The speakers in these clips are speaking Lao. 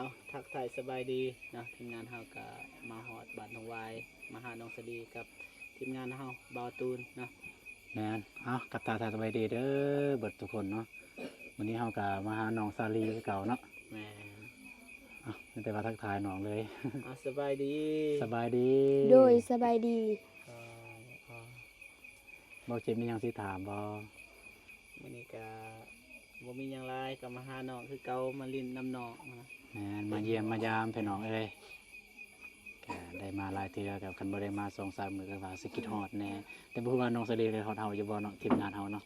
ເອົາ ທັກທາຍສະບາຍດີເນາະ ທີມງານເຮົາກະມາຮອດບ້ານທົ່ງຫວາຍ ມາຫານ້ອງສາລີກັບທີມງານເຮົາ ບ່າວຕູນເນາະ. ແມ່ນ. ເອົາ ກັບທັກທາຍສະບາຍດີເດີເບິດທຸກຄົນເນາະ. ມື້ນີ້ເຮົາກະມາຫານ້ອງສາລີຄືເກົ່າເນາະ. ແມ່ນ. ເອົາ ມີແຕ່ວ່າທັກທາຍນ້ອງເລີຍ. ເອົາ ສະບາຍດີ. ສະບາຍດີ. ໂດຍ ສະບາຍດີ. ເອີ ເອີ ບໍ່ເຈັບ ມີຫຍັງຊິຖາມບໍ່? ມື້ນີ້ກະບໍ່ມີຫຍັງຫຼາຍ ກະມາຫານ້ອງຄືເກົ່າ ມາຫຼິ້ນນຳນ້ອງນະ. ແມ່ນ ມາຢ້ຽມມາຢາມພີ່ນ້ອງເອີຍ ກະໄດ້ມາຫຼາຍເທື່ອ ກະຄັນບໍ່ໄດ້ມາສອງສາມມື້ກະວ່າຊິຄິດຮອດແດ່ ແຕ່ບໍ່ຮູ້ວ່ານ້ອງສາລີໄດ້ຮອດເຮົາຢູ່ບໍ່ເນາະ ທີມງານເຮົາເນາະ.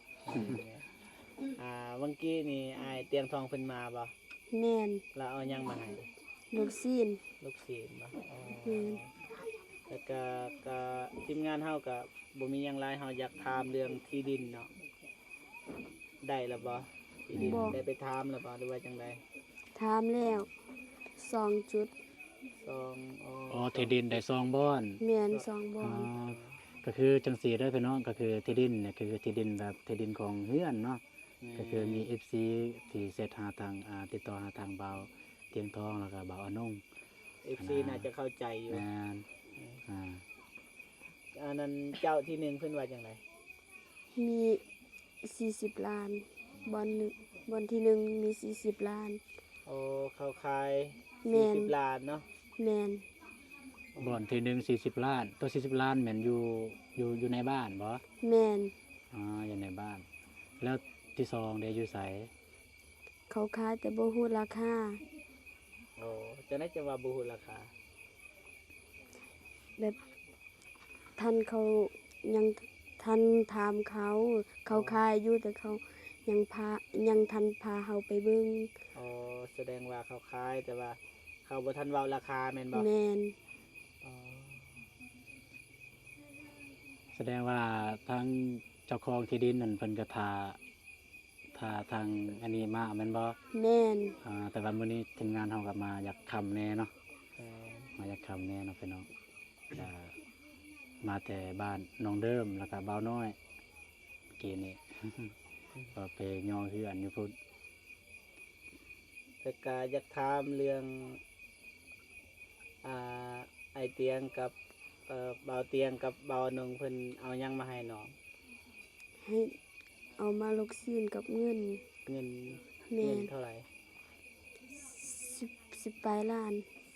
ອ່າ ວັງກີ້ນີ້ອ້າຍຕຽງທອງເພິ່ນມາບໍ່? ແມ່ນ. ລາວເອົາຫຍັງມາໃຫ້? ລູກຊີ້ນ. ລູກຊີ້ນບໍ່? ອໍ ແມ່ນ. ແລ້ວກະ ກະທີມງານເຮົາກະບໍ່ມີຫຍັງຫຼາຍ ເຮົາຢາກຖາມເລື່ອງທີ່ດິນເນາະ ໄດ້ແລ້ວບໍ່? ທີ່ດິນ ບໍ່ ໄດ້ໄປຖາມແລ້ວບໍ່ ຫຼືວ່າຈັ່ງໃດ? ຖາມແລ້ວສອງຈຸດ. ສອງ ອໍ ອໍ ທີ່ດິນໄດ້ສອງບ່ອນ. ແມ່ນ ສອງບ່ອນ. ອໍ ກະຄືຈັ່ງຊີ້ເດີພີ່ນ້ອງ ກະຄືທີ່ດິນນີ້ ກະຄືທີ່ດິນແບບທີ່ດິນຂອງເຮືອນເນາະ. ແມ່ນ. ກະຄືມີເອັຟຊີທີ່ແຊັດຫາທາງ ອ່າ ຕິດຕໍ່ຫາທາງບ່າວຕຽງທອງ ແລ້ວກະບ່າວອານົງ ເອັຟຊີ ອັນນ່າ ໜ້າຈະເຂົ້າໃຈຢູ່. ແມ່ນ. ອືມ ອ່າ ອັນນັ້ນເຈົ້າທີໜຶ່ງເພິ່ນວ່າຈັ່ງໃດ? ມີສີ່ສິບລ້ານ ບ່ອນໜຶ່ງ ບ່ອນທີໜຶ່ງມີສີ່ສິບລ້ານ. ໂອ້ ເຂົາຂາຍ ແມ່ນ ສີ່ສິບລ້ານເນາະ. ແມ່ນ. ບ່ອນທີໜຶ່ງສີ່ສິບລ້ານ ໂຕສີ່ສິບລ້ານແມ່ນຢູ່ ຢູ່ ຢູ່ໃນບ້ານບໍ່? ແມ່ນ. ອໍ ຢູ່ໃນບ້ານ. ແລ້ວທີສອງເດ ຢູ່ໃສ? ເຂົາຂາຍແຕ່ບໍ່ຮູ້ລາຄາ. ໂອ້ ຈັ່ງໃດຈັ່ງວ່າບໍ່ຮູ້ລາຄາ? ແບບ ທັນເຂົາ ຍັງທັນຖາມເຂົາ ເຂົາ ອໍ ຂາຍຢູ່ ແຕ່ເຂົາຍັງພາ ຍັງທັນພາເຮົາໄປເບິ່ງ. ອໍ ສະແດງວ່າເຂົາຂາຍ ແຕ່ວ່າເຂົາບໍ່ທັນເວົ້າລາຄາແມ່ນບໍ່? ແມ່ນ. ອໍ ສະແດງວ່າທາງເຈົ້າຂອງທີ່ດິນນັ້ນເພິ່ນກະຖ້າ ຖ້າທາງອັນນີ້ມາແມ່ນບໍ່? ແມ່ນ. ອ່າ ແຕ່ວ່າມື້ນີ້ທີມງານເຮົາກະມາຢາກຄ່ຳແດ່ເນາະ. ແມ່ນ. ມາຢາກຄ່ຳແດ່ເນາະພີ່ນ້ອງ. ກະມາແຕ່ບ້ານນ້ອງເດີມ ແລ້ວກະບ່າວນ້ອຍ ກີ້ນີ້ ກໍໄປຍໍເຮືອນຢູ່ພຸ້ນ. ແລ້ວກະຢາກຖາມເລື່ອງ ອ່າ ອ້າຍຕຽງກັບ ເອີ ບ່າວຕຽງກັບບ່າວອານົງ ເພິ່ນເອົາຫຍັງມາໃຫ້ນ້ອງ? ໃຫ້ເອົາມາລູກຊີ້ນກັບເງິນ. ເງິນ. ແມ່ນ. ເງິນເທົ່າໃດ? ສິບ ສິບປາຍລ້ານ.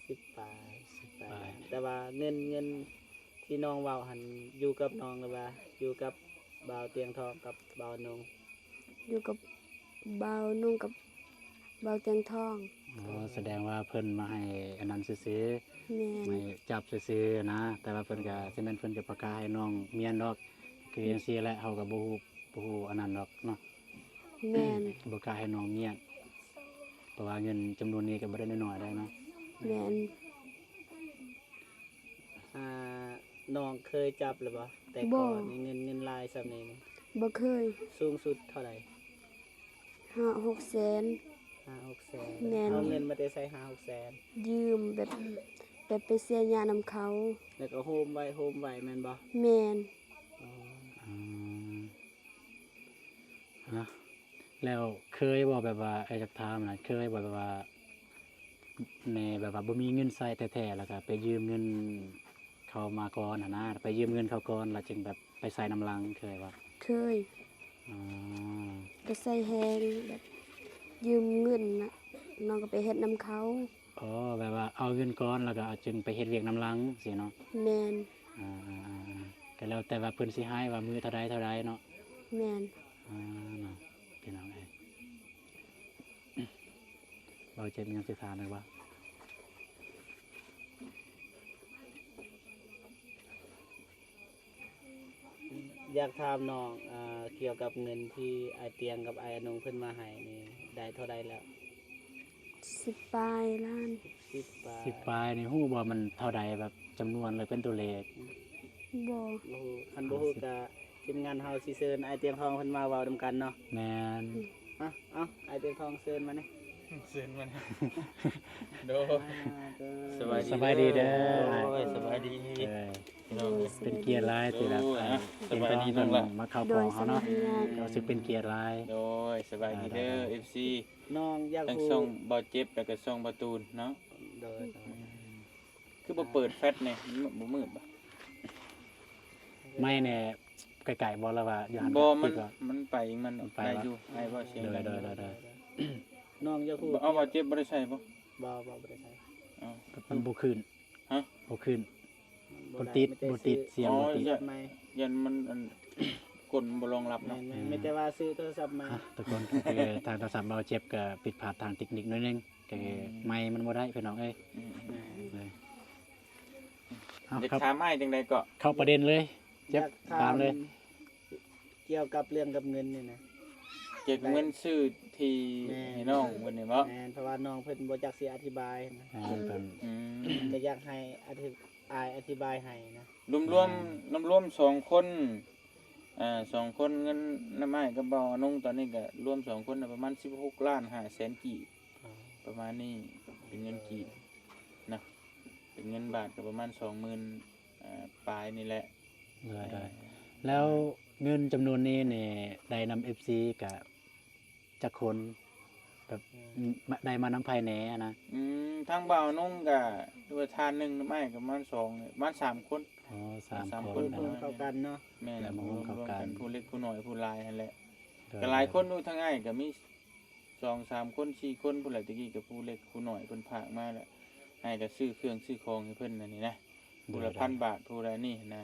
ສິບປາຍ ສິບປາຍລ້ານ. ແຕ່ວ່າເງິນ ເງິນທີ່ນ້ອງເວົ້າຫັ້ນ ຢູ່ກັບນ້ອງ ຫຼືວ່າຢູ່ກັບບ່າວຕຽງທອງກັບບ່າວອານົງ? ຢູ່ກັບບ່າວອານົງກັບບ່າວຕຽງທອງ. ອໍ ສະແດງວ່າເພິ່ນມາໃຫ້ອັນນັ້ນຊື່ໆ. ແມ່ນ. ໃຫ້ຈັບຊື່ໆນະ ແຕ່ວ່າເພິ່ນກະ ຊິແມ່ນເພິ່ນກະບໍ່ກ້າໃຫ້ນ້ອງມ້ຽນດອກ. ຄືຈັ່ງຊີ້ແຫຼະ ເຮົາກະບໍ່ຮູ້ ບໍ່ຮູ້ອັນນັ້ນດອກເນາະ. ແມ່ນ. ບໍ່ກ້າໃຫ້ນ້ອງມ້ຽນ ເພາະວ່າເງິນຈຳນວນນີ້ກະບໍ່ໄດ້ນ້ອຍໆໄດ໋ເນາະ. ແມ່ນ. ອ່າ ນ້ອງເຄີຍຈັບແລ້ວບໍ່? ແຕ່ກ່ອນນີ້ເງິນ ເງິນຫຼາຍສ່ຳນີ້. ບໍ່ເຄີຍ. ສູງສຸດເທົ່າໃດ? ຫ້າຫົກແສນ. ຫ້າຫົກແສນ. ແມ່ນ. ເອົາເງິນມາແຕ່ໃສຫ້າຫົກແສນ? ຢືມແບບ ແບບໄປເສຍຫຍ້ານຳເຂົາ ແລ້ວກໍໂຮມໄວ້ ໂຮມໄວ້ແມ່ນບໍ່? ແມ່ນ. ອໍ ອືມ ນະ ແລ້ວເຄີຍບໍ່ ແບບວ່າ ເອີ ຢາກຖາມນະ ເຄີຍບໍ່ ແບບວ່າ ແມ່ ແບບວ່າບໍ່ມີເງິນໃຊ້ແທ້ໆ ແລ້ວກໍໄປຢືມເງິນເຂົາມາກ່ອນຫັ້ນນະ ໄປຢືມເງິນເຂົາກ່ອນ ແລ້ວຈຶ່ງແບບໄປໃຊ້ນຳຫຼັງ ເຄີຍບໍ່? ເຄີຍ. ອໍ ກໍໃຊ້ແຮງ ແບບຢືມເງິນນະ ນ້ອງກໍໄປເຮັດນຳເຂົາ. ອໍ ແບບວ່າເອົາເງິນກ່ອນ ແລ້ວກໍຈຶ່ງໄປເຮັດວຽກນຳຫຼັງຊີ້ເນາະ? ແມ່ນ. ອ່າໆໆ ກໍແລ້ວແຕ່ວ່າເພິ່ນຊິໃຫ້ວ່າມື້ເທົ່າໃດເທົ່າໃດເນາະ? ແມ່ນ. ອ່າ ເນາະ ພີ່ນ້ອງເອີຍ ເວົ້າເຈັບຍັງຊິຖາມອີກບໍ່? ຢາກຖາມນ້ອງ ເອີ ກ່ຽວກັບເງິນທີ່ອ້າຍຕຽງກັບອ້າຍອານົງເພິ່ນມາໃຫ້ນີ້ ໄດ້ເທົ່າໃດແລ້ວ? ສິບປາຍລ້ານ. ສິບປາຍ. ສິບປາຍນີ້ ຮູ້ບໍ່ມັນເທົ່າໃດ ແບບຈຳນວນ ຫຼືເປັນຕົວເລກ? ບໍ່. ບໍ່ຮູ້. ຄັນບໍ່ຮູ້ກະທີມງານເຮົາຊິເຊີນອ້າຍຕຽງທອງເພິ່ນມາເວົ້ານຳກັນເນາະ. ແມ່ນ. ອືມ ເອົາ ເອົາ ອ້າຍຕຽງທອງເຊີນມາແດ່. ເຊີນມາແດ່. ໂດຍ ສະບາຍດີ ສະບາຍດີເດີ ໂດຍ ສະບາຍດີ ເອີ ພີ່ນ້ອງ ເປັນກຽດຫຼາຍທີ່ແບບ ໂດຍ ອ່າ ເປັນພີ່ນ້ອງເພິ່ນມາເຂົ້າຂອງເຮົາເນາະ ໂດຍ ສະບາຍດີ ກໍຮູ້ສຶກເປັນກຽດຫຼາຍ ໂດຍ ສະບາຍດີເດີ ອ່າ ເອັຟຊີ ນ້ອງຢາກຮູ້ ທັງຊ່ອງບ່າວເຈັບ ແລ້ວກໍຊ່ອງບ່າວຕູນເນາະ ໂດຍ ອືມ ຄືບໍ່ເປີດແຟລດແດ່ ມັນບໍ່ມືດບໍ? ໄມແດ່ ໃກ້ໆບໍ່ ຫຼືວ່າຢູ່ຫັ້ນ? ບໍ່ ມັນ ມັນໄປ ມັນໄປ ໄດ້ຢູ່ ໄດ້ບໍ່ ສຽງ ໂດຍ ດັງ ໂດຍ ໂດຍ ໂດຍ ນ້ອງຢາກຮູ້ ເອົາ ບ່າວເຈັບບໍ່ໄດ້ໃສ່ບໍ່? ບໍ່ ບໍ່ ບໍ່ໄດ້ໃສ່ ອໍ ມັນບໍ່ຄືນ ຮະ ບໍ່ຄືນ ມັນບໍ່ໄດ້ ບໍ່ຕິດ ບໍ່ຕິດ ມີແຕ່ຊື້ ສຽງ ອໍ ບໍ່ຕິດ ຢ້ານ ຢ້ານມັນ ອັນ ກົນບໍ່ລອງຮັບເນາະ ແມ່ນໆ ມີແຕ່ວ່າຊື້ໂທລະສັບໃໝ່ ອ່ະ ທຸກຄົນ ກໍຄືທາງໂທລະສັບບ່າວເຈັບກໍຜິດພາດທາງເຕັກນິກໜ້ອຍໜຶ່ງ ກໍຄື ອືມ ໄມມັນບໍ່ໄດ້ ພີ່ນ້ອງເອີຍ ອືມໆ ເອີ ເອົາ ຢາກ ຄັບ ຖາມອ້າຍຈັ່ງໃດເກາະ? ເຂົ້າປະເດັນເລີຍ ເຈັບ ຢາກຖາມ ຖາມເລີຍ ກ່ຽວກັບເລື່ອງກັບເງິນນີ້ນະ ກ່ຽວກັບເງິນຊື້ທີ່ ແມ່ນ ໃຫ້ນ້ອງເພິ່ນນີ້ບໍ? ແມ່ນ ເພາະວ່ານ້ອງເພິ່ນບໍ່ຈັກຊິອະທິບາຍນະ ແມ່ນ ເພິ່ນ ອືມ ກໍຢາກໃຫ້ອະທິ ອ້າຍອະທິບາຍໃຫ້ນະ ລວມໆ ແມ່ນ ລວມໆ ສອງຄົນ ອ່າ ສອງຄົນ ເງິນນຳອ້າຍກັບບ່າວອານົງຕອນນີ້ກໍລວມສອງຄົນນະ ປະມານສິບຫົກລ້ານຫ້າແສນກີບ ອໍ ປະມານນີ້ ເປັນເງິນກີບນະ ເປັນເງິນບາດກໍປະມານສອງໝື່ນ ອ່າ ປາຍນີ້ແຫຼະ ໂດຍ ໂດຍ ເອີ ແລ້ວເງິນຈຳນວນນີ້ນີ້ໄດ້ນຳເອັຟຊີກະຈັກຄົນ ແບບ ອືມ ໄດ້ມານຳໃຜແດ່ຫັ້ນນະ? ອືມ ທາງບ່າວນົງກະ ຫຼືວ່າທ່ານໜຶ່ງ ນຳອ້າຍກະປະມານສອງ ປະມານສາມຄົນ ອໍ ສາມ ສາມຄົນ ຄົນ ເພິ່ນເຂົ້າກັນເນາະ ແມ່ນ ແລ້ວມາຮ່ວມເຂົ້າກັນ ລວມກັນ ຜູ້ເລັກຜູ້ນ້ອຍຜູ້ຫຼາຍຫັ້ນແຫຼະ ໂດຍ ກະຫຼາຍຄົນຢູ່ ທາງອ້າຍກະມີ ສອງສາມຄົນ ສີ່ຄົນພຸ້ນແຫຼະ ແຕ່ກີ້ກໍຜູ້ເລັກຜູ້ນ້ອຍເພິ່ນຝາກມາແຫຼະ ໃຫ້ກໍຊື້ເຄື່ອງຊື້ຂອງໃຫ້ເພິ່ນອັນນີ້ນະ ຜູ້ລະ ໂດຍ ພັນບາດ ຜູ້ລະນີ້ນະ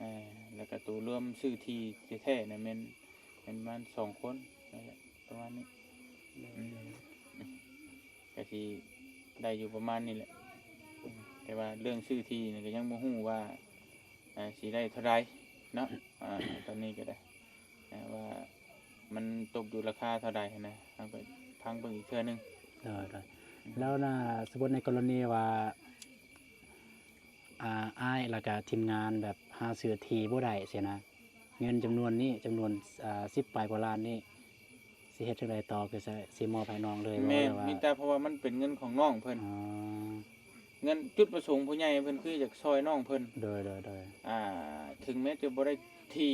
ອ່າ ແລ້ວກໍໂຕລວມຊື້ທີ່ແທ້ໆນະ ແມ່ນ ແມ່ນປະມານສອງຄົນນັ້ນແຫຼະ ປະມານນີ້ ໂດຍ ອືມ ກໍຊິໄດ້ຢູ່ປະມານນີ້ແຫຼະ ແຕ່ວ່າເລື່ອງຊື້ທີ່ນີ້ກໍຍັງບໍ່ຮູ້ວ່າ ອ່າ ຊິໄດ້ເທົ່າໃດເນາະ ອ່າ ຕອນນີ້ກໍໄດ້ ອ່າ ວ່າມັນຕົກຢູ່ລາຄາເທົ່າໃດຫັ້ນນະ ເຮົາກໍຟັງເບິ່ງອີກເທື່ອໜຶ່ງ ໂດຍ ໂດຍ ອືມ ແລ້ວນະ ສົມມຸດໃນກໍລະນີວ່າ ອ່າ ອ້າຍ ແລ້ວກະທີມງານແບບຫາຊື້ທີ່ບໍ່ໄດ້ຊີ້ນະ ເງິນຈຳນວນນີ້ ຈຳນວນ ອ່າ ສິບປາຍກວ່າລ້ານນີ້ ຊິເຮັດຈັ່ງໃດຕໍ່? ຄືຊິ ຊິມອບໃຫ້ນ້ອງເລີຍບໍ່? ແມ່ນ ຫຼືວ່າ ມີແຕ່ເພາະວ່າມັນເປັນເງິນຂອງນ້ອງເພິ່ນ ອໍ ເງິນ ຈຸດປະສົງຜູ້ໃຫຍ່ເພິ່ນຄືຢາກຊ່ອຍນ້ອງເພິ່ນ ໂດຍ ໂດຍ ໂດຍ ອ່າ ເຖິງແມ້ຈະບໍ່ໄດ້ທີ່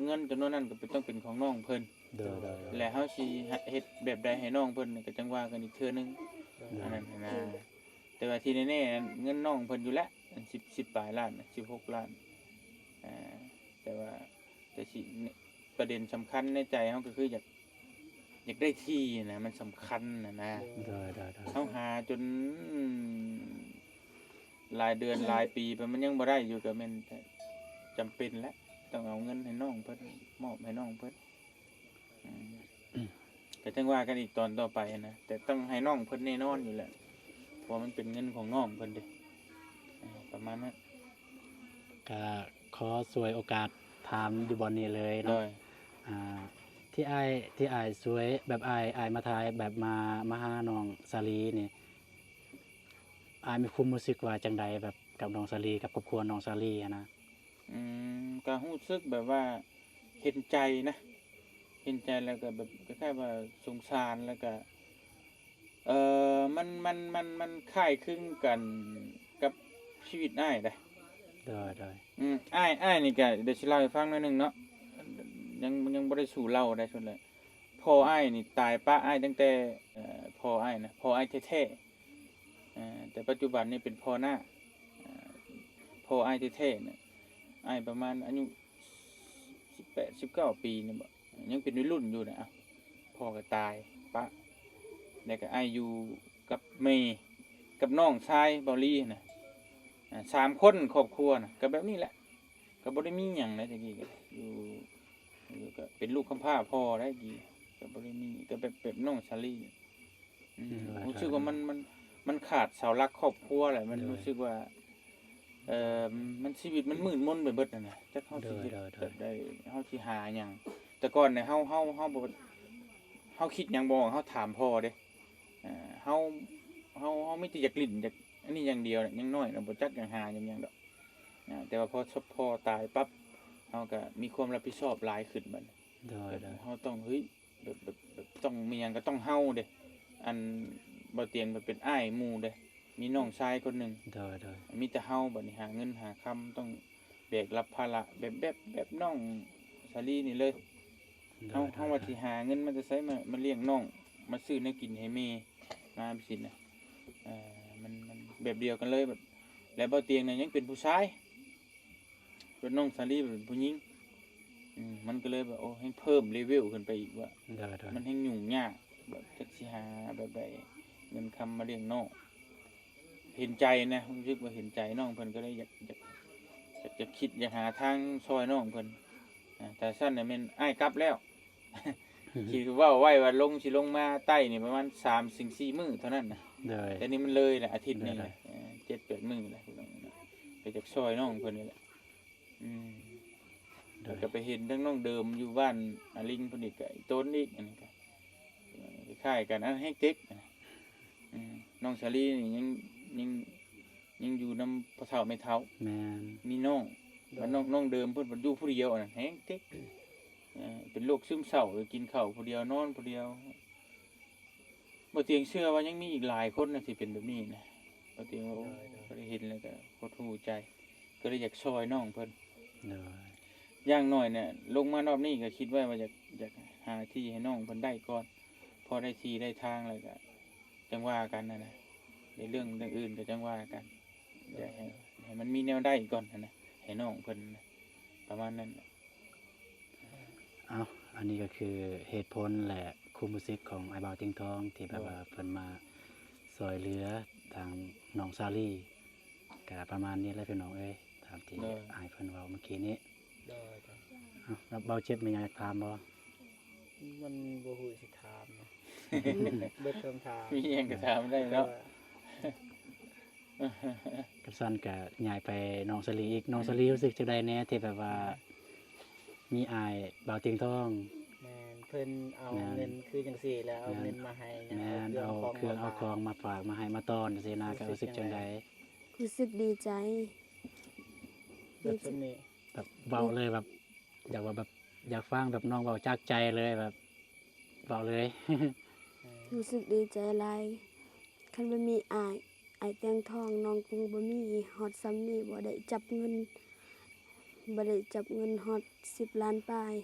ເງິນຈຳນວນນັ້ນກໍເປັນ ຕ້ອງເປັນຂອງນ້ອງເພິ່ນ ໂດຍ ໂດຍ ໂດຍ ແລະເຮົາຊິເຮັດແບບໃດໃຫ້ນ້ອງເພິ່ນກໍຈັ່ງວ່າກັນອີກເທື່ອໜຶ່ງ ໂດຍ ອັນນັ້ນນະ ແຕ່ວ່າທີ່ແນ່ໆ ເງິນນ້ອງເພິ່ນຢູ່ແຫຼະ ອັນສິບ ສິບປາຍລ້ານ ສິບຫົກລ້ານ ອ່າ ແຕ່ວ່າ ແຕ່ຊິ ປະເດັນສຳຄັນໃນໃຈເຮົາກໍຄືຢາກ ຢາກໄດ້ທີ່ນະ ມັນສຳຄັນນະນະ ໂດຍ ໂດຍ ໂດຍ ເຮົາຫາຈົນຫຼາຍເດືອນຫຼາຍປີໄປ ມັນຍັງບໍ່ໄດ້ຢູ່ ກໍແມ່ນຈຳເປັນແຫຼະ ຕ້ອງເອົາເງິນໃຫ້ນ້ອງເພິ່ນ ມອບໃຫ້ນ້ອງເພິ່ນ ອືມ ກໍຈັ່ງວ່າກັນອີກຕອນຕໍ່ໄປນະ ແຕ່ຕ້ອງໃຫ້ນ້ອງເພິ່ນແນ່ນອນຢູ່ແຫຼະ ເພາະວ່າມັນເປັນເງິນຂອງນ້ອງເພິ່ນເດ້ ອ່າ ປະມານນັ້ນ ກະຂໍສວຍໂອກາດຖາມຢູ່ບ່ອນນີ້ເລີຍເນາະ ໂດຍ ອ່າ ທີ່ອ້າຍ ທີ່ອ້າຍສວຍ ແບບອ້າຍ ອ້າຍມາຖ່າຍ ແບບມາ ມາຫານ້ອງສາລີນີ້ ອ້າຍມີຄວາມຮູ້ສຶກວ່າຈັ່ງໃດ ແບບກັບນ້ອງສາລີ ກັບຄອບຄົວນ້ອງສາລີຫັ້ນນະ? ອືມ ກໍຮູ້ສຶກແບບວ່າເຫັນໃຈນະ ເຫັນໃຈ ແລ້ວກໍແບບຄ້າຍໆວ່າສົງສານ ແລ້ວກໍ ເອີ ມັນ ມັນ ມັນ ມັນຄ້າຍຄືກັນກັບຊີວິດອ້າຍເດ້ ໂດຍ ໂດຍ ອືມ ອ້າຍ ອ້າຍນີ້ກໍ ດຽວຊິເລົ່າໃຫ້ຟັງໜ້ອຍໜຶ່ງເນາະ ຍັງ ຍັງບໍ່ໄດ້ສູ່ເລົ່າໄດ້ສຸດແຫຼະ ພໍ່ອ້າຍນີ້ຕາຍປະອ້າຍຕັ້ງແຕ່ ເອີ ພໍ່ອ້າຍນະ ພໍ່ອ້າຍແທ້ໆ ເອີ ແຕ່ປັດຈຸບັນນີ້ເປັນພໍ່ນ້າ ເອີ ພໍ່ອ້າຍແທ້ໆນະ ອ້າຍປະມານອາຍຸສິບແປດ ສິບເກົ້າປີນີ້ບໍ ຍັງເປັນໄວລຸ້ນຢູ່ນະ ອ້າວ ພໍ່ກໍຕາຍປະ ແລ້ວກໍອ້າຍຢູ່ກັບແມ່ ກັບນ້ອງຊາຍເບົາຫຼີນະ ອ່າ ສາມຄົນຄອບຄົວນະ ກໍແບບນີ້ແຫຼະ ກໍບໍ່ໄດ້ມີຫຍັງນະ ແຕ່ກີ້ກໍຢູ່ ຢູ່ກໍເປັນລູກກຳພ້າພໍ່ໄດ້ກີ້ ກໍບໍ່ໄດ້ມີ ກໍແບບ ແບບນ້ອງສາລີ ອືມ ໂດຍ ຮູ້ສຶກວ່າມັນ ມັນ ມັນຂາດເສົາຫຼັກຄອບຄົວແຫຼະ ມັນ ໂດຍ ຮູ້ສຶກວ່າ ເອີ ມັນ ຊີວິດມັນມືດມົນໄປເບິດຫັ້ນນະ ຈັກເຮົາຊິເຮັດ ໂດຍ ໂດຍ ແບບໃດ ເຮົາຊິຫາຫຍັງ ແຕ່ກ່ອນນີ້ເຮົາ ເຮົາ ເຮົາບໍ່ ເຮົາຄິດຫຍັງບໍ່ອອກ ເຮົາຖາມພໍ່ເດ້ ເອີ ເຮົາ ເຮົາ ເຮົາມີແຕ່ຢາກຫຼິ້ນ ຢາກອັນນີ້ຢ່າງດຽວແຫຼະ ຍັງນ້ອຍເນາະ ບໍ່ຈັກຢາກຫາຫຍັງ ຫຍັງດອກ ອ່າ ແຕ່ວ່າພໍ ພໍຕາຍປັບ ເຮົາກໍມີຄວາມຮັບຜິດຊອບຫຼາຍຂຶ້ນບັດນີ້ ໂດຍ ແບບ ໂດຍ ເຮົາຕ້ອງ ເຮີ້ຍ ແບບ ແບບ ແບບຕ້ອງມີຫຍັງກໍຕ້ອງເຮົາເດ້ ອັນ ບໍ່ຕຽງເປັນອ້າຍໝູ່ເດ້ ມີນ້ອງຊາຍຄົນໜຶ່ງ ໂດຍ ໂດຍ ມີແຕ່ເຮົາບັດນີ້ຫາເງິນຫາຄຳ ຕ້ອງແບກຮັບພາລະແບບ ແບບ ແບບນ້ອງສາລີນີ້ເລີຍ. ໂດຍ ເຮົາ ໂດຍ ເຮົາວ່າ ໂດຍ ຊິຫາເງິນມາແຕ່ໃສ ມາ ມາລ້ຽງນ້ອງ ມາຊື້ແນວກິນໃຫ້ແມ່ ມາຈັ່ງຊີ້ນະ ເອີ ມັນ ມັນແບບດຽວກັນເລີຍ. ແລ້ວບໍ່ຕຽງນະຍັງເປັນຜູ້ຊາຍ ສ່ວນນ້ອງສາລີເປັນຜູ້ຍິງ ອືມ ມັນກໍເລີຍແບບ ໂອ້ ແຮ່ງເພີ່ມເລເວວຂຶ້ນໄປອີກວ່າ ໂດຍ ໂດຍ ມັນແຮ່ງຫຍຸ້ງຍາກ ແບບຈັກຊິຫາແບບໃດ ເງິນຄຳມາລ້ຽງນ້ອງ. ເຫັນໃຈນະ ຮູ້ສຶກວ່າເຫັນໃຈນ້ອງເພິ່ນ ກໍເລີຍຢາກ ຢາກ ຢາກ ຢາກຄິດ ຢາກຫາທາງຊ່ອຍນ້ອງເພິ່ນ. ອາ ຖ້າຊັ້ນນະແມ່ນອ້າຍກັບແລ້ວ ທີ່ເວົ້າໄວ້ວ່າລົງ ຊິລົງມາໃຕ້ນີ້ປະມານສາມເຖິງສີ່ມື້ເທົ່ານັ້ນນະ ໂດຍ ແຕ່ນີ້ມັນເລີຍແຫຼະ ອາທິດໜຶ່ງ ໂດຍ ແລ້ວ ເອີ ເຈັດແປດມື້ແລ້ວ ກໍຢາກຊ່ອຍນ້ອງເພິ່ນນີ້ແຫຼະ. ອືມ ໂດຍ ແລ້ວກໍໄປເຫັນທັງນ້ອງເດີມຢູ່ບ້ານອາລິງພຸ້ນອີກ ກໍອີ່ຕົນອີກ ອັນນີ້ກໍຄ້າຍໆກັນ ອັນແຮ່ງເຈັບ ອືມ ນ້ອງສາລີນີ້ຍັງ ຍັງ ຍັງຢູ່ນຳພໍ່ເຖົ້າແມ່ເຖົ້າ ແມ່ນ ມີນ້ອງ ໂດຍ ບັດນ້ອງ ນ້ອງເດີມເພິ່ນ ເພິ່ນຢູ່ຜູ້ດຽວ ອັນນັ້ນແຮ່ງເຈັບ ເອີ ເປັນໂລກຊຶມເສົ້າ ກິນເຂົ້າຜູ້ດຽວ ນອນຜູ້ດຽວ. ບໍ່ຕຽງເຊື່ອວ່າຍັງມີອີກຫຼາຍຄົນນະທີ່ເປັນແບບນີ້ນະ ບໍ່ຕຽງວ່າ ໂອ້ ໂດຍ ໂດຍ ໄດ້ເຫັນແລ້ວກໍຫົດຫູ່ໃຈ ກໍເລີຍຢາກຊ່ອຍນ້ອງເພິ່ນ ໂດຍ ຢ່າງໜ້ອຍນະ ລົງມາຮອບນີ້ກໍຄິດໄວ້ວ່າຢາກ ຢາກຫາທີ່ໃຫ້ນ້ອງເພິ່ນໄດ້ກ່ອນ ພໍໄດ້ທີ່ໄດ້ທາງແລ້ວກໍຈັ່ງວ່າກັນຫັ້ນນະ ໃນເລື່ອງ ເລື່ອງອື່ນກໍຈັ່ງວ່າກັນ ຢາກໃຫ້ ໃຫ້ມັນມີແນວໄດ້ກ່ອນຫັ້ນນະ ໃຫ້ນ້ອງເພິ່ນນະ ປະມານນັ້ນແຫຼະ. ເອົ້າ ອັນນີ້ກໍຄືເຫດຜົນ ແລະ ຄວາມຮູ້ສຶກຂອງອ້າຍບ່າວຕຽງທອງ ທີ່ແບບວ່າ ໂດຍ ເພິ່ນມາຊ່ອຍເຫຼືອທາງນ້ອງສາລີ ກະປະມານນີ້ແຫຼະພີ່ນ້ອງເອີຍ ຕາມທີ່ ໂດຍ ອ້າຍເພິ່ນເວົ້າເມື່ອກີ້ນີ້. ໂດຍ ໂດຍ ເອົ້າ ແລ້ວບ່າວເຈັບມີຫຍັງຢາກຖາມບໍ່? ມັນບໍ່ຮູ້ຊິຖາມເນາະ ເບິດຄຳຖາມ ມີຫຍັງກໍຖາມໄດ້ເນາະ ແຕ່ວ່າ ຄັນຊັ້ນກະຍ້າຍໄປນ້ອງສາລີອີກ. ນ້ອງສາລີ ອືມ ຮູ້ສຶກຈັ່ງໃດແດ່ທີ່ແບບວ່າ ອືມ ມີອ້າຍບ່າວຕຽງທອງ? ແມ່ນ ເພິ່ນເອົາ ແມ່ນ ເງິນຄືຈັ່ງຊີ້ ແລ້ວເອົາ ແມ່ນ ເງິນມາໃຫ້ ແມ່ນ ເອົາເຄື່ອງ ເອົາຂອງມາຝາກ ມາໃຫ້ ມາຕ້ອນຈັ່ງຊີ້ນະ ຮູ້ສຶກຈັ່ງໃດ? ຮູ້ສຶກດີໃຈ. ແບບ ແບບເວົ້າເລີຍ ແບບ ຢາກວ່າແບບ ຢາກຟັງແບບນ້ອງເວົ້າຈາກໃຈເລີຍ ແບບເວົ້າເລີຍ. ເອີ ຮູ້ສຶກດີໃຈຫຼາຍ ຄັນບໍ່ມີອ້າຍ ອ້າຍຕຽງທອງ ນ້ອງຄົງບໍ່ມີຮອດສ່ຳນີ້ ບໍ່ໄດ້ຈັບເງິນ ບໍ່ໄດ້ຈັບເງິນຮອດສິບລ້ານປາຍ.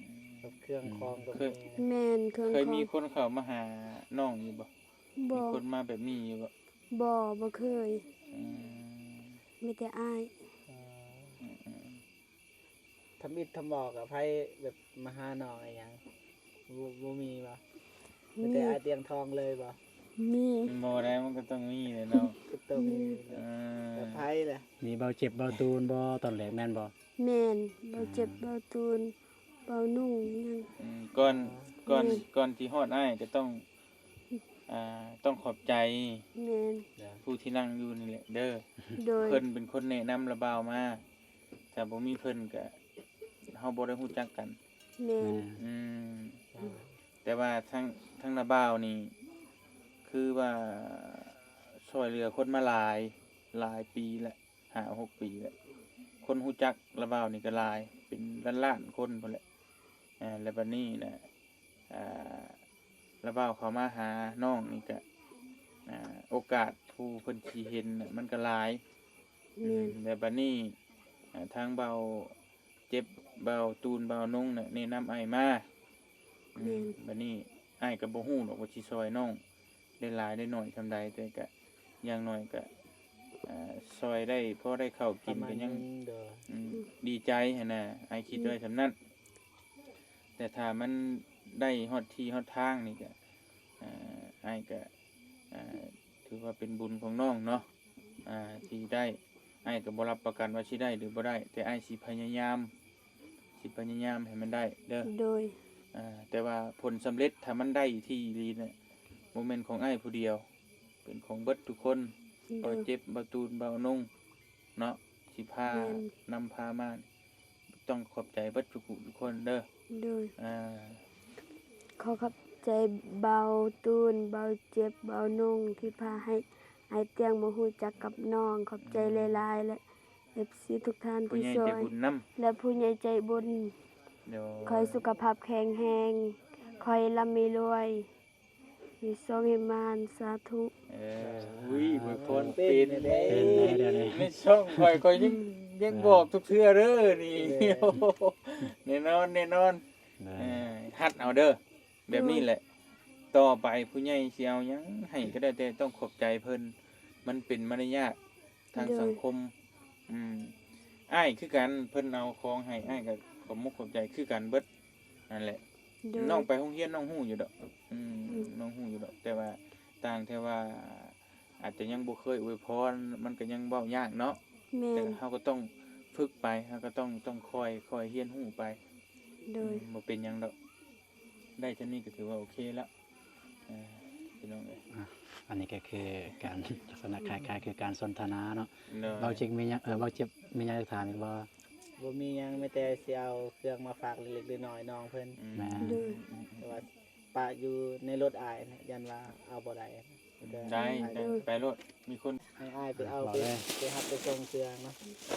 ອືມ ກັບເຄື່ອງຂອງກໍ ອືມ ມີ ເຄີຍ ແມ່ນ ເຄື່ອງຂອງ. ເຄີຍມີຄົນເຂົ້າມາຫານ້ອງຢູ່ບໍ່? ບໍ່. ມີຄົນມາແບບນີ້ຢູ່ບໍ່? ບໍ່ ບໍ່ເຄີຍ. ອືມ ມີແຕ່ອ້າຍ. ອືມ ອືມໆ ທຳອິດທຳບອກກັບໃຜ ແບບມາຫານ້ອງອີຫຍັງ ບໍ່ ບໍ່ມີບໍ່? ມີ ມີແຕ່ອ້າຍຕຽງທອງເລີຍບໍ່? ມີ. ບໍ່ໄດ້ ມັນກໍຕ້ອງມີແຫຼະເນາະ ກໍຕ້ອງມີ. ມີ ເອີ ກັບໃຜລະ? ມີບ່າວເຈັບບ່າວຕູນບໍ່ຕອນແລກ ແມ່ນບໍ່? ແມ່ນ ບ່າວເຈັບ ອືມ ບ່າວຕູນ ບ່າວນຸ່ງຫຍັງ. ອືມ ກ່ອນ ອ່າ ກ່ອນ ແມ່ນ ກ່ອນທີ່ຮອດອ້າຍກໍຕ້ອງ ອ່າ ຕ້ອງຂອບໃຈ ແມ່ນ ຜູ້ທີ່ນັ່ງຢູ່ນີ້ແຫຼະເດີ. ໂດຍ ເພິ່ນເປັນຄົນແນະນຳລະບ່າວມາ ຖ້າບໍ່ມີເພິ່ນກະເຮົາບໍ່ໄດ້ຮູ້ຈັກກັນ. ແມ່ນ ອືມ ແຕ່ວ່າທັງ ທັງລະບ່າວນີ້ ຄືວ່າຊ່ອຍເຫຼືອຄົນມາຫຼາຍ ຫຼາຍປີແລ້ວ ຫ້າຫົກປີແລ້ວ ຄົນຮູ້ຈັກລະບ່າວນີ້ກໍຫຼາຍ ເປັນລ້ານໆຄົນພຸ້ນແຫຼະ. ອ່າ ແລ້ວບັດນີ້ນະ ອ່າ ລະບ່າວເຂົ້າມາຫານ້ອງນີ້ກະ ອ່າ ໂອກາດຜູ້ເພິ່ນຊິເຫັນນະ ມັນກະຫຼາຍ. ແມ່ນ ອືມ ແລ້ວບັດນີ້ ອ່າ ທາງບ່າວເຈັບ ບ່າວຕູນ ບ່າວນົງນະ ແນະນຳອ້າຍມາ. ອືມ ແມ່ນ ບັດນີ້ອ້າຍກໍບໍ່ຮູ້ດອກວ່າຊິຊ່ອຍນ້ອງ ໄດ້ຫຼາຍໄດ້ໜ້ອຍສ່ຳໃດ ແຕ່ກະຢ່າງໜ້ອຍກະ ເອີ ຊ່ອຍໄດ້ ພໍໄດ້ເຂົ້າກິນ ປະມານ ກໍຍັງ ໜຶ່ງ ໂດຍ ອືມ ອືມ ດີໃຈຫັ້ນນະ ອ້າຍຄິດ ອືມ ໄວ້ສ່ຳນັ້ນ. ແຕ່ຖ້າມັນໄດ້ຮອດທີ່ຮອດທາງນີ້ກະ ເອີ ອ້າຍກະ ເອີ ຖືວ່າເປັນບຸນຂອງນ້ອງເນາະ ອ່າ ທີ່ໄດ້ ອ້າຍກໍບໍ່ຮັບປະກັນວ່າຊິໄດ້ຫຼືບໍ່ໄດ້ ແຕ່ອ້າຍຊິພະຍາຍາມ ຊິພະຍາຍາມໃຫ້ມັນໄດ້ເດີ. ໂດຍ ອ່າ ແຕ່ວ່າຜົນສຳເລັດ ຖ້າມັນໄດ້ທີ່ອີ່ຫຼີນະ ບໍ່ແມ່ນຂອງອ້າຍຜູ້ດຽວ ເປັນຂອງເບິດທຸກຄົນ. ໂດຍ ບ່າວເຈັບ ບ່າວຕູນ ບ່າວນົງເນາະ ທີ່ພາ ແມ່ນ ນຳພາມາ ຕ້ອງຂອບໃຈເບິດທຸກຜູ້ທຸກຄົນເດີ. ໂດຍ ອ່າ ຂໍຂອບໃຈບ່າວຕູນ ບ່າວເຈັບ ບ່າວນົງ ທີ່ພາໃຫ້ອ້າຍຕຽງມາຮູ້ຈັກກັບນ້ອງ ຂອບໃຈ ອືມ ຫຼາຍໆ ແລະ ເອັຟຊີທຸກທ່ານທີ່ຊ່ອຍ ແລະ ຜູ້ໃຫຍ່ໃຈບຸນ ໂດຍ ຂໍໃຫ້ສຸຂະພາບແຂງແຮງ ຂໍໃຫ້ລ່ຳໃຫ້ລວຍ. ໃຫ້ໂຊກໃຫ້ໝານ ສາທຸ. ເອີ ອຸ້ຍ ອວຍພອນເປັນ ເປັນແດ່ ເປັນແດ່ດຽວນີ້ ໃນຊ່ອງຂ້ອຍ ຂ້ອຍຍັງ ຍັງບອກທຸກເທື່ອເດີນີ້. ແນ່ນອນ ແນ່ນອນ. ເອີ ຮັດເອົາເດີ ແບບນີ້ແຫຼະ. ຕໍ່ໄປຜູ້ໃຫຍ່ຊິເອົາຫຍັງໃຫ້ກໍແລ້ວແຕ່ ຕ້ອງຂອບໃຈເພິ່ນ ມັນເປັນມາລະຍາດທາງສັງຄົມ. ອືມ ອ້າຍຄືກັນ ເພິ່ນເອົາຂອງໃຫ້ ອ້າຍກໍຂອບມຸກຂອບໃຈຄືກັນເບິດ. ນັ້ນແຫຼະ ນ້ອງໄປໂຮງຮຽນນ້ອງຮູ້ຢູ່ດອກ. ອືມ ນ້ອງຮູ້ຢູ່ດອກ ແຕ່ວ່າຕ່າງແຕ່ວ່າອາດຈະຍັງບໍ່ເຄີຍອວຍພອນ ມັນກໍຍັງເວົ້າຍາກເນາະ. ແມ່ນ ແຕ່ເຮົາກໍຕ້ອງຝຶກໄປ ເຮົາກໍຕ້ອງ ຕ້ອງຄ່ອຍ ຄ່ອຍຮຽນຮູ້ໄປ. ໂດຍ ອືມ ບໍ່ເປັນຫຍັງດອກ ໄດ້ສ່ຳນີ້ກໍຖືວ່າໂອເຄແລ້ວ. ເອີ ພີ່ນ້ອງເອີຍ ອ່ະ ອັນນີ້ກໍຄືການ ລັກສະນະຄ້າຍໆຄືການສົນທະນາເນາະ. ໂດຍ ເບົາຈິກມີຫຍັງ ເອີ ເບົາຈິກມີຫຍັງຈະຖາມອີກບໍ່? ບໍ່ມີຫຍັງ ມີແຕ່ຊິເອົາເຄື່ອງມາຝາກເລັກໆນ້ອຍໆນ້ອງເພິ່ນ. ອືມ ແມ່ນ ໂດຍ ແຕ່ວ່າປະຢູ່ໃນລົດອ້າຍນະ ຢ້ານວ່າເອົາບໍ່ໄດ້. ໄດ້ ໄດ້ ໄປໂລດ ມີຄົນ ໃຫ້ອ້າຍໄປເອົາ ໄປ ໄປຮັບໄປສົ່ງເຄື່ອງເນາະ.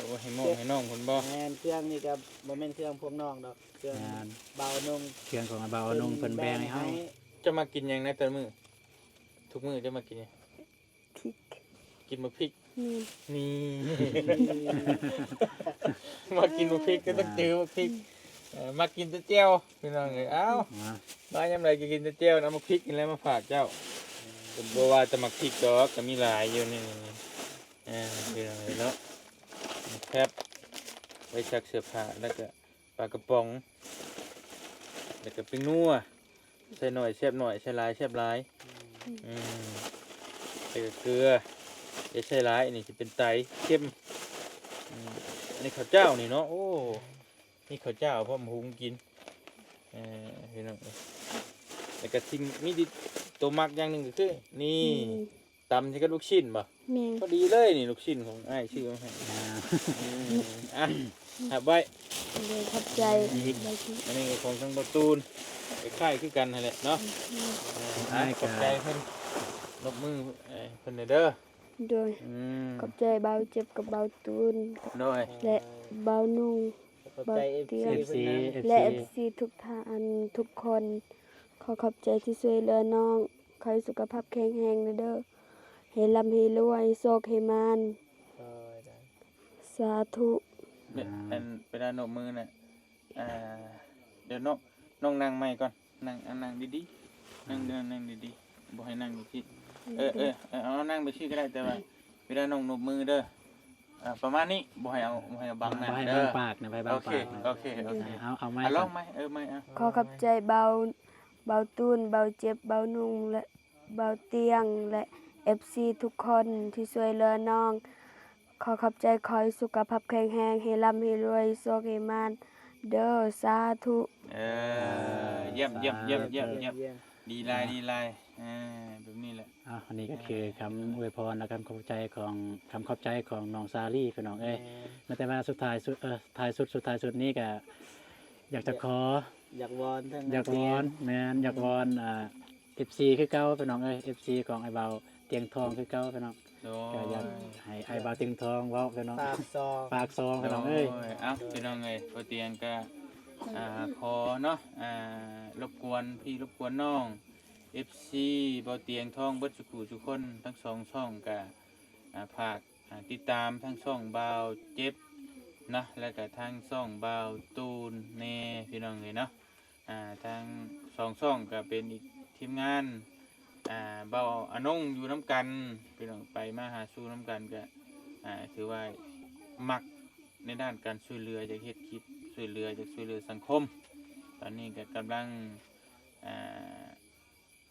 ໂອ້ ໃຫ້ນ້ອງ ໃຫ້ນ້ອງເພິ່ນບໍ່? ແມ່ນ ເຄື່ອງນີ້ກໍບໍ່ແມ່ນເຄື່ອງພວກນ້ອງດອກ ເຄື່ອງ ແມ່ນ ບ່າວອະນົງ ເຄື່ອງຂອງບ່າວອະນົງ ເພິ່ນແບ່ງໃຫ້ເຮົາ. ເຈົ້າມັກກິນຫຍັງໃນແຕ່ລະມື້? ທຸກມື້ເຈົ້າມັກກິນຫຍັງ? ພິກ ກິນໝາກພິກ. ແມ່ນ ນີ້ ມັກກິນໝາກພິກກໍຕ້ອງເຈີໝາກພິກ. ເອີ ມັກກິນແຕ່ແຈ່ວ ພີ່ນ້ອງເອີຍ. ເອົ້າ ມາ ມາຍາມໃດກໍກິນແຕ່ແຈ່ວນະ ໝາກພິກນີ້ແຫຼະມາຝາກເຈົ້າ. ກໍບໍ່ວ່າແຕ່ໝາກພິກດອກ ກໍມີຫຼາຍຢູ່ນີ້. ເອີ ພີ່ນ້ອງເອີຍເນາະ ແຟັບໄວ້ຊັກເສື້ອຜ້າ ແລ້ວກໍປາກະປ໋ອງ ແລ້ວກໍແປ້ງນົວ ໃສ່ໜ້ອຍແຊບໜ້ອຍ ໃສ່ຫຼາຍແຊບຫຼາຍ. ອືມ ແລ້ວກໍເກືອ ຢ່າໃສ່ຫຼາຍ ອັນນີ້ຊິເປັນໄຕ ເຄັມ. ອືມ ອັນນີ້ເຂົ້າເຈົ້ານີ້ເນາະ ໂອ້ ມີເຂົ້າເຈົ້າພ້ອມຫຸງກິນ. ເອີ ພີ່ນ້ອງເອີຍ ແລ້ວກໍຊິມີໂຕມັກຢ່າງໜຶ່ງກໍຄືນີ້ ອືມ ຕຳໃສ່ກັບລູກຊີ້ນບໍ່? ແມ່ນ ພໍດີເລີຍນີ້ ລູກຊີ້ນຂອງອ້າຍຊື້ມາໃຫ້. ອ່າ ອືມ ອ່ະ ຮັບໄວ້. ໂດຍ ຂອບໃຈ. ອັນນີ້ກໍຂອງທາງບ່າວຕູນ ຄ້າຍໆຄືກັນຫັ້ນແຫຼະເນາະ. ອືມ ອ່ະ ຂອບໃຈເພິ່ນ ນົບມືໃຫ້ເພິ່ນແດ່ເດີ. ໂດຍ ອືມ ຂອບໃຈບ່າວເຈັບກັບບ່າວຕູນ ໂດຍ ແລະ ບ່າວນຸ່ງ ຂອບໃຈ ບ່າວຕຽງ ເອັຟຊີ ເອັຟຊີ ແລະ ເອັຟຊີ ເອັຟຊີທຸກທ່ານ ທຸກຄົນ. ຂໍຂອບໃຈທີ່ຊ່ວຍເຫຼືອນ້ອງ. ຂໍໃຫ້ສຸຂະພາບແຂງແຮງເດີ ໃຫ້ລ່ຳໃຫ້ລວຍ ໂຊກໃຫ້ໝານ. ໂດຍ ໂດຍ ສາທຸ. ເວ- ອ່າ ອັນເວລານົບມືນະ ອ່າ ດຽວນ້ອງ ນ້ອງນັ່ງໃໝ່ກ່ອນ ນັ່ງ ອ່າ ນັ່ງດີໆ ນັ່ງ ອ່າ ນັ່ງ ນັ່ງດີໆ ບໍ່ໃຫ້ນັ່ງຢູ່ທີ່. ເອີ ເອີ ເອີ ເອົານັ່ງໄປຊື່ກໍໄດ້ ແຕ່ວ່າເວລານ້ອງນົບມືເດີ ອ່າ ປະມານນີ້ ບໍ່ໃຫ້ເອົາ ບໍ່ໃຫ້ເອົາບັງໜ້າ ບໍ່ໃຫ້ບັງປາກນະ ບໍ່ໃຫ້ບັງປາກນະ. ໂອເຄ ໂອເຄ ໂອເຄ ອ່າ ເອົາ ເອົາໃໝ່ ອ່າ ລອງໃໝ່ ເອີ ໃໝ່ ອ່າ ຂໍຂອບໃຈບ່າວ ບ່າວຕູນ ບ່າວເຈັບ ບ່າວນຸ່ງ ແລະ ບ່າວຕຽງ ແລະ ເອັຟຊີທຸກຄົນທີ່ຊ່ວຍເຫຼືອນ້ອງ. ຂໍຂອບໃຈ ຂໍໃຫ້ສຸຂະພາບແຂງແຮງ ໃຫ້ລ່ຳໃຫ້ລວຍ ໂຊກໃຫ້ໝານເດີ ສາທຸ. ເອີ ຢ້ຽມ ຢ້ຽມ ຢ້ຽມ ຢ້ຽມ ສາທຸ ຢ້ຽມ ດີຫຼາຍ ດີຫຼາຍ. ເອີ ແບບນີ້ແຫຼະ. ອ່າ ອັນນີ້ກໍຄືຄຳອວຍພອນ ແລະ ຄຳຂອບໃຈຂອງ ຄຳຂອບໃຈຂອງນ້ອງສາລີ ພີ່ນ້ອງເອີຍ. ແມ່ນ ແຕ່ວ່າສຸດທ້າຍສຸດ ເອີ ທ້າຍສຸດ ສຸດທ້າຍສຸດນີ້ກໍຢາກຈະຂໍ ຢາກວອນທາງ ຢາກວອນ ແມ່ນ ຢາກວອນ ອ່າ ເອັຟຊີຄືເກົ່າ ພີ່ນ້ອງເອີຍ ເອັຟຊີຂອງອ້າຍບ່າວຕຽງທອງຄືເກົ່າ ພີ່ນ້ອງ. ໂດຍ ກໍຢາກໃຫ້ອ້າຍບ່າວຕຽງທອງເວົ້າ ພີ່ນ້ອງ ຝາກຊອງ ຝາກຊອງ ພີ່ນ້ອງເອີຍ. ໂດຍ ເອົ້າ ພີ່ນ້ອງເອີຍ ບໍ່ຕຽງກໍ ອ່າ ຂໍເນາະ ອ່າ ລົບກວນພີ່ລົບກວນນ້ອງ ເອັຟຊີ ບໍ່ຕຽງທອງເບິດສຸຂູສຸຄົນ ທັງສອງຊ່ອງ ກໍ ອ່າ ຝາກ ອ່າ ຕິດຕາມທັງຊ່ອງບ່າວເຈັບເນາະ ແລ້ວກໍທັງຊ່ອງບ່າວຕູນແດ່ ພີ່ນ້ອງເອີຍເນາະ. ອ່າ ທັງສອງຊ່ອງກໍເປັນອີກທີມງານ ອ່າ ບ່າວອານົງຢູ່ນຳກັນ ພີ່ນ້ອງ ໄປມາຫາສູ່ນຳກັນ ກໍ ອ່າ ຖືວ່າມັກໃນດ້ານການຊ່ວຍເຫຼືອ ຢາກເຮັດຄລິບຊ່ວຍເຫຼືອ ຢາກຊ່ວຍເຫຼືອສັງຄົມ. ຕອນນີ້ກໍກຳລັງ ອ່າ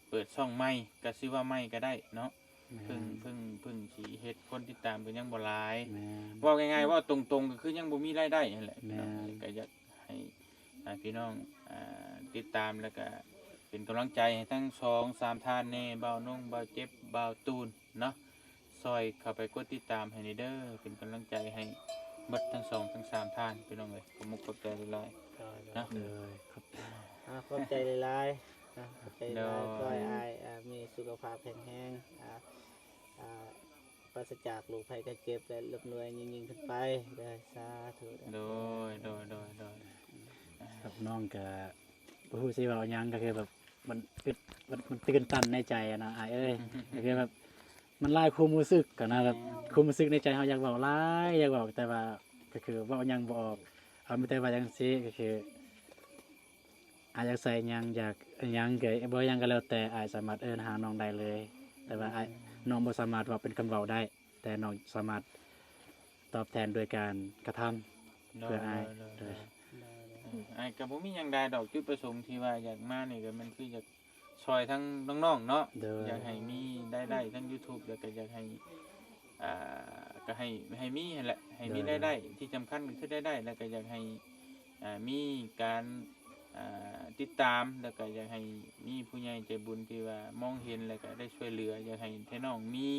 ເປີດຊ່ອງໃໝ່ ກໍຊື່ວ່າໃໝ່ກໍໄດ້ເນາະ. ແມ່ນ ເພິ່ງ ເພິ່ງ ເພິ່ງຊິເຮັດ ຄົນຕິດຕາມກໍຍັງບໍ່ຫຼາຍ. ແມ່ນ ເວົ້າງ່າຍໆ ເວົ້າຕົງໆ ກໍຄືຍັງບໍ່ມີລາຍໄດ້ຫັ້ນແຫຼະ. ແມ່ນ ພີ່ນ້ອງ ກໍຢາກໃຫ້ ອ່າ ພີ່ນ້ອງ ອ່າ ຕິດຕາມ ແລ້ວກໍເປັນກຳລັງໃຈໃຫ້ທັງສອງສາມທ່ານແດ່ ບ່າວນົງ ບ່າວເຈັບ ບ່າວຕູນເນາະ. ຊ່ອຍເຂົ້າໄປກົດຕິດຕາມໃຫ້ແດ່ເດີ ເປັນກຳລັງໃຈໃຫ້ເບິດທັງສອງທັງສາມທ່ານ ພີ່ນ້ອງເອີຍ. ຂອບມຸກຂອບໃຈຫຼາຍໆ ໂດຍ ເນາະ ໂດຍ ຂອບ ອ່າ ຂອບໃຈຫຼາຍໆ ອ່າ ຂອບໃຈຫຼາຍ ໂດຍ ຂໍໃຫ້ອ້າຍ ອ່າ ມີສຸຂະພາບແຂງແຮງ ອ່າ ອ່າ ປາສະຈາກໂລກໄພໄຂ້ເຈັບ ແລະ ລ່ຳລວຍຍິ່ງໆຂຶ້ນໄປເດີ ສາທຸ. ໂດຍ ໂດຍ ໂດຍ ໂດຍ ກັບນ້ອງກະບໍ່ຮູ້ຊິເວົ້າຫຍັງ ກໍຄືແບບ ມັນອຶດ ມັນ ມັນຕື່ນຕັນໃນໃຈຫັ້ນນະອ້າຍເອີຍ. ກໍຄືແບບ ມັນຫຼາຍຄວາມຮູ້ສຶກຫັ້ນນະ ແບບ ແມ່ນ ຄວາມຮູ້ສຶກໃນໃຈເຮົາຢາກເວົ້າຫຼາຍ ຢາກເວົ້າ ແຕ່ວ່າກໍຄືເວົ້າຫຍັງບໍ່ອອກ. ເຮົາມີແຕ່ວ່າຈັ່ງຊີ້ ກໍຄື ອ້າຍຢາກໃສ່ຫຍັງ ຢາກຫຍັງກໍ ບໍ່ຫຍັງກໍແລ້ວແຕ່ ອ້າຍສາມາດເອີ້ນຫານ້ອງໄດ້ເລີຍ. ແຕ່ວ່າອ້າຍ ນ້ອງບໍ່ສາມາດເວົ້າເປັນຄຳເວົ້າໄດ້ ແຕ່ນ້ອງສາມາດຕອບແທນດ້ວຍການກະທຳ ໂດຍ ເພື່ອອ້າຍ. ໂດຍ ໂດຍ ໂດຍ ໂດຍ ໂດຍ ໂດຍ ເອີ ອ້າຍກໍບໍ່ມີຫຍັງຫຼາຍດອກ ຈຸດປະສົງທີ່ວ່າຢາກມານີ້ກໍແມ່ນຄືຢາກຊ່ອຍທັງນ້ອງໆເນາະ ໂດຍ ຢາກໃຫ້ມີລາຍໄດ້ທາງ YouTube ແລ້ວກໍຢາກໃຫ້ ອ່າ ກໍໃຫ້ ໃຫ້ມີຫັ້ນແຫຼະ ໃຫ້ມີ ໂດຍ ລາຍໄດ້ ທີ່ສຳຄັນກໍຄືລາຍໄດ້ ແລ້ວກໍຢາກໃຫ້ ອ່າ ມີການ ອ່າ ຕິດຕາມ ແລ້ວກໍຢາກໃຫ້ມີຜູ້ໃຫຍ່ໃຈບຸນທີ່ວ່າມອງເຫັນ ແລ້ວກໍໄດ້ຊ່ວຍເຫຼືອ ຢາກໃຫ້ແຕ່ນ້ອງມີ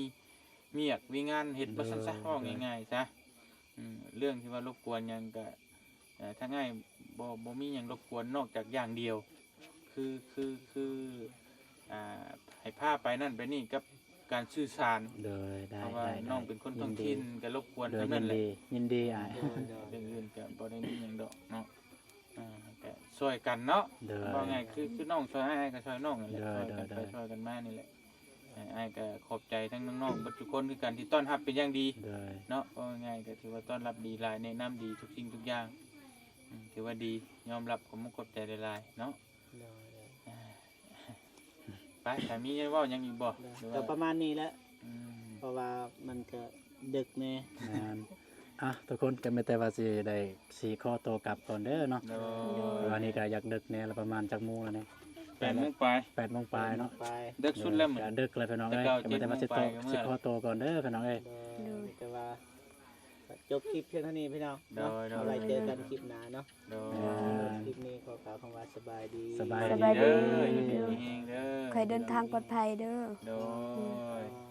ວຽກມີງານເຮັດ ໂດຍ ວ່າຊັ້ນຊະ ເວົ້າ ໂດຍ ງ່າຍໆຊະ. ອືມ ເລື່ອງທີ່ວ່າລົບກວນຫຍັງກະ ເອີ ທາງອ້າຍບໍ່ ບໍ່ມີຫຍັງລົບກວນນອກຈາກຢ່າງດຽວ ຄື ຄື ຄື ອ່າ ໃຫ້ພາໄປນັ້ນໄປນີ້ກັບການສື່ສານ ໂດຍ ໄດ້ ເພາະວ່າ ໄດ້ ນ້ອງເປັນຄົນ ໄດ້ ທ້ອງຖິ່ນ ຍິນດີ ກໍລົບກວນ ໂດຍ ສ່ຳນັ້ນແຫຼະ ຍິນດີ ຍິນດີອ້າຍ ໂດຍ ໂດຍ ເລື່ອງອື່ນກໍບໍ່ໄດ້ມີຫຍັງດອກເນາະ. ອ່າ ກໍຊ່ວຍກັນເນາະ ໂດຍ ເວົ້າງ່າຍຄື ຄືນ້ອງຊ່ວຍອ້າຍ ອ້າຍກໍຊ່ວຍນ້ອງນັ້ນແຫຼະ ໂດຍ ຊ່ວຍກັນໄປ ໂດຍ ໂດຍ ຊ່ວຍກັນມານີ້ແຫຼະ. ເອີ ອ້າຍກໍຂອບໃຈທັງນ້ອງໆເບິດທຸກຄົນຄືກັນ ທີ່ຕ້ອນຮັບເປັນຢ່າງດີ ໂດຍ ເນາະ ເວົ້າງ່າຍໆກໍຖືວ່າຕ້ອນຮັບດີຫຼາຍ ແນະນຳດີທຸກສິ່ງທຸກຢ່າງ. ອືມ ຖືວ່າດີ ຍອມຮັບ ຂອບມຸກຂອບໃຈຫຼາຍໆເນາະ. ໂດຍ ໂດຍ ອ່າ ໄປ ຖ້າມີເວົ້າຫຍັງອີກບໍ່ ໂດຍ ຫຼືວ່າ ກໍປະມານນີ້ແຫຼະ ອືມ ເພາະວ່າມັນກໍດຶກແດ່ ແມ່ນ. ອ່ະ ທຸກຄົນ ກໍມີແຕ່ວ່າຊິໄດ້ຊິຂໍໂຕກັບກ່ອນເດີເນາະ ໂດຍ ໂດຍ ເພາະວ່ານີ້ກໍຢາກດຶກແດ່ລະ ປະມານຈັກໂມງແລ້ວນີ້ ແປດໂມງປາຍ ແປດໂມງປາຍເນາະ ປາຍ ເດິກສຸດແລ້ວ ກໍເດີກແລ້ວພີ່ນ້ອງເອີຍ ກໍມີແຕ່ວ່າຊິໂຕ ຊິຂໍໂຕກ່ອນເດີພີ່ນ້ອງເອີຍ ໂດຍ ໂດຍ ແຕ່ວ່າ ກໍຈົບຄລິບພຽງເທົ່ານີ້ພີ່ນ້ອງເນາະ ໂດຍ ໂດຍ ເອົາໄວ້ເຈີກັນຄລິບໜ້າເນາະ ໂດຍ ໂດຍ ຄລິບນີ້ຂໍກ່າວຄຳວ່າສະບາຍດີ ສະບາຍດີເດີ ຢູ່ດີມີແຮງເດີ ຂໍໃຫ້ເດີນທາງປອດໄພເດີ ໂດຍ ໂດຍ